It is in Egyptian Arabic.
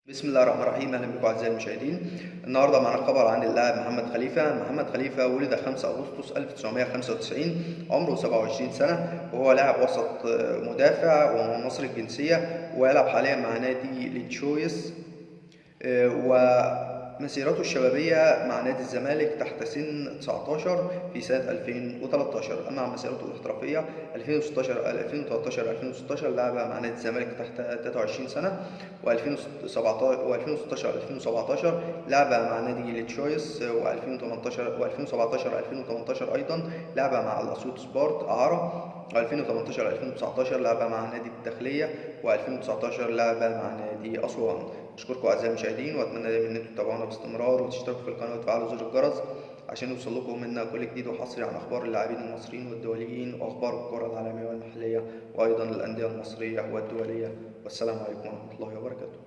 بسم الله الرحمن الرحيم. اهلا بكم اعزائي المشاهدين. النهارده معنا خبر عن اللاعب محمد خليفة. محمد خليفة ولد 5 اغسطس 1995، عمره 27 سنة، وهو لاعب وسط مدافع وهو مصري الجنسية، ويلعب حاليا مع نادي ليتشويس. ومسيرته الشبابية مع نادي الزمالك تحت سن 19 في سنة 2013. أما عن مسيرته الاحترافية 2016 2013 2016 لعب مع نادي الزمالك تحت 23 سنة، و2016 2017 لعب مع نادي ليتشويس، و2018 و2017 2018 أيضا لعب مع الأسيوط سبورت إعارة، و2018 2019 لعب مع نادي الداخلية، و2019 لعب مع نادي أسوان. أشكركم أعزائي المشاهدين، وأتمنى دايما إن انتم تتابعونا باستمرار وتشتركوا في القناة وتفعلوا زر الجرس عشان يوصل لكم منا كل جديد وحصري عن أخبار اللاعبين المصريين والدوليين وأخبار الكرة العالمية والمحلية وأيضا الأندية المصرية والدولية. والسلام عليكم ورحمة الله وبركاته.